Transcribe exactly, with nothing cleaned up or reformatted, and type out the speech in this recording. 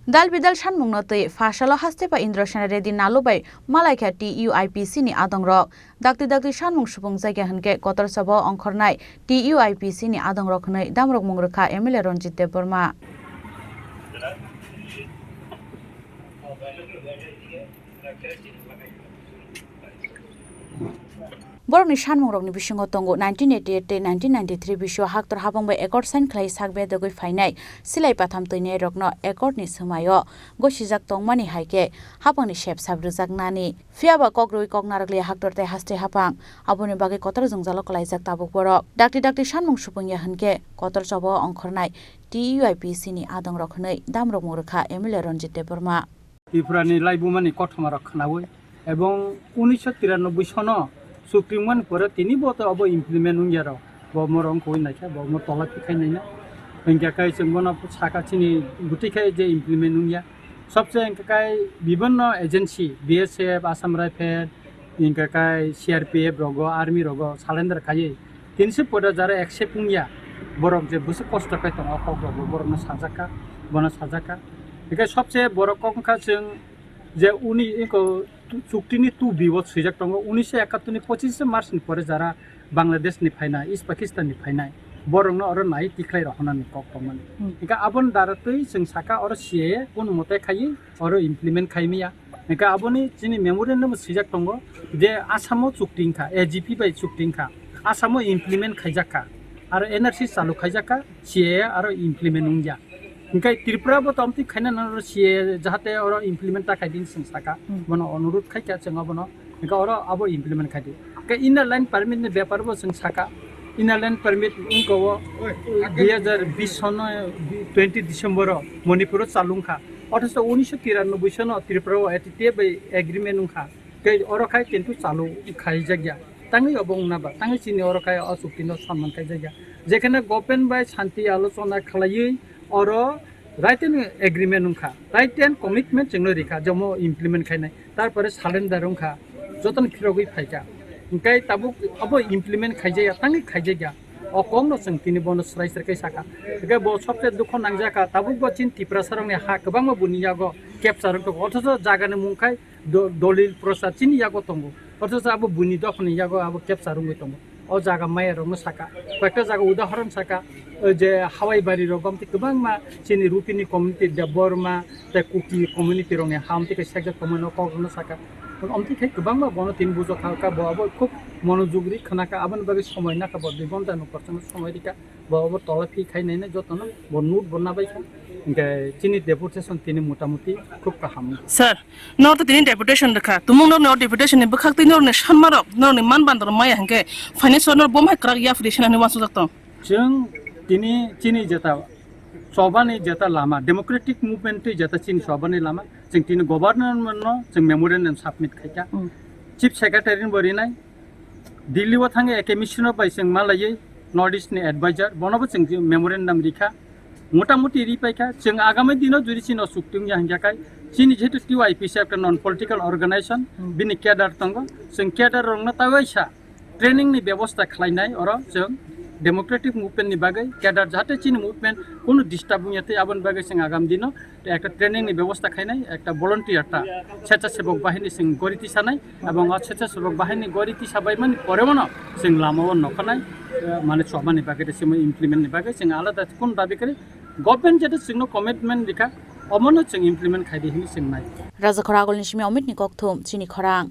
Dal bidal sanmungno twi pha salo haste pha Indra Sena Reddy Nalu bai malaikha T U I P C ni adongrok. Dakti dakti sanmung supung jakya hwnkhe Kotor Choba o ongkhornai T U I P C ni adongrok hwnwi damrokmung rwkha M L A Ranjit Debbarma. Borokni sanmungrokni bisingo tongo nineteen eighty-eight tei nineteen ninety-three bisio haktor habang bai accord sign khlai sak bedogwi phainai silai patham twinairokno accordni swmaio gosijak tongmani hai khe hapangni sep sap rwjaknani. Phiya ba kok rwui kok narwkliya haktor tei haste hapang, aboni bagwi kotor jwngjalo kwlaijak tabuk borok. Dakti dakti sanmung supungya hwnkhe Kotor Choba o ongkhornai T U I P C ni adongrok hwnwi damrokmung rwkha M L A Ranjit Debbarma. Tripura ni laibuma ni kothoma rok khwnaui ebong unisho tiranoboi sono sukring mani pore tini bo to abo implement wngya rok, bo mo rong koi naikha, bo mo tola phikhai naina. Hingkha kai chwng bono saka chini bwtwi khai je implement wngya. Sobse hingkha kai bibinno agency, B S F, Assam Rifle, hingkha kai C R P F rogo, army rogo surrender khaiwi tinso pore jara accept wngya, borok je bwswk kosto khe tongo, o kok rok bo borokno sajakha, bono sajakha. Hingkhe sobse borok kok wngkha chwng je uni iko tu-, chuktini two B o swijak tongo, unisho ekattor ni pochishe March ni pore jara Bangladesh ni phainai, East Pakistan ni phainai, borokno oro nai tikhlai rohornani kok tongmani. Hmm. Hingkhe aboni dara twi chwng saka oro C A A kono mote khaiwi oro implement khaimaya. Hingkhe aboni chini memorandum swijak tongo je Assam o chukti wngkha, A G P bai chukti wngkha, Assam o implement khaijakha, aro N R C chalu khaijakha, C A A aro implement wngya. Hingkhe Tripura bo tongtwi khaina nang C A A jahate oro implement ta khai din chwng saka, hmm, bono onurudh khaikha chwng abono. Hingkhe oro abo implement khai di. Hingkhe inner line permit ni bepar bo chwng saka. Inner line permit wngkha o dui hazar bish sono twenty December o Manipur o chalung kha. Othocho unisho tiranoboi sono Tripura o A T T F bai agreement wngkha. Tei oro khai kintu chalu khaijakya. Tangwi obo wngna ba, tangwi chini oro khai o chukti no sonman khaijakya. Jekhane government bai shanti alochona khlaiwi oro written agreement wngkha, written commitment chwngno rikha, jomo implement khainai, tarpore surrender wngkha, jotono phirogwi phaikha. Hingkhe tabuk abo implement khaijakya, tangwi khaijakya. O kokno chwng tini bono swrai swrai khe sakha. Hingkhe bo sobse dukho nangjakha, tabuk bo chini Tiprasarokni ha kwbangma buni yago capture wngkha, othocho jagani mung khai do-, dolil prosar chini yago tongo. Othocho abo buini dophani yago abo capture wngwi tongo. O jaga maya rokno saka. Koyekta jaga udahoron saka, o je Hawai bari rok, amtwi kwbangma chini Rupini community, Debbarma, tei Kuki community rokni ha amtwi khe sekjak tongmani o kok rokno saka. Amtwi khe kwbangma bono tini bujo kha, bo abo khub monojog ri khna kha, aboni bagwi somoi nakha bo dui ghonta ni kochangno somoi rikha. Bo obo tola phi khai naina jotono bo note bo nabai kha. Hingkhe chini deputation tini motamuti khub kaham. Sir, nor to tini deputation rwkha. Tumung norni o deputation ni bwkhak twi norni sanmarok, norni man bandor maya hingkhe finance o nor bomhai kwrak yapri sina hinwi uansukjak tong. Chwng tini chini jeta chobani jeta lama, democratic movement twi jeta chini chobani lama, chwng tini government no chwng memorandum submit khaikha. Hmm. Chief Secretary ni bo rinai, Delhi o thangwi A K Mishra bai chwng malaiwi North East ni advisor, bono bo chwng memorandum rikha, motamuti ripaikha. Chwng agami dino jodi chini o chukti wngya hingkha khai, chini jehetu T U I P C ekta non political organization, hmm, bini cadre tongo, chwng cadre rokno taiwaisa training ni bebosta khlainai, oro chwng democratic movement ni bagwi cadre jahate chini movement kunu disturb wngya tei aboni bagwi chwng agam dino ekta training ni bebosta khainai, ekta volunteer ta sechasebok bahini chwng gori tisanai, ebong o sechasebok bahini gori tisabaimani pore bono chwng lama o nokhanai, eh, mane chobani bagwi tei simo implement ni bagwi chwng alada kunu dabi kwrwi, government jeto chwngno commitment rikha, omono chwng implement khaidi hinwi chwng nai. Rajakhor Agulni simi Omitni kokthum, chini khorang.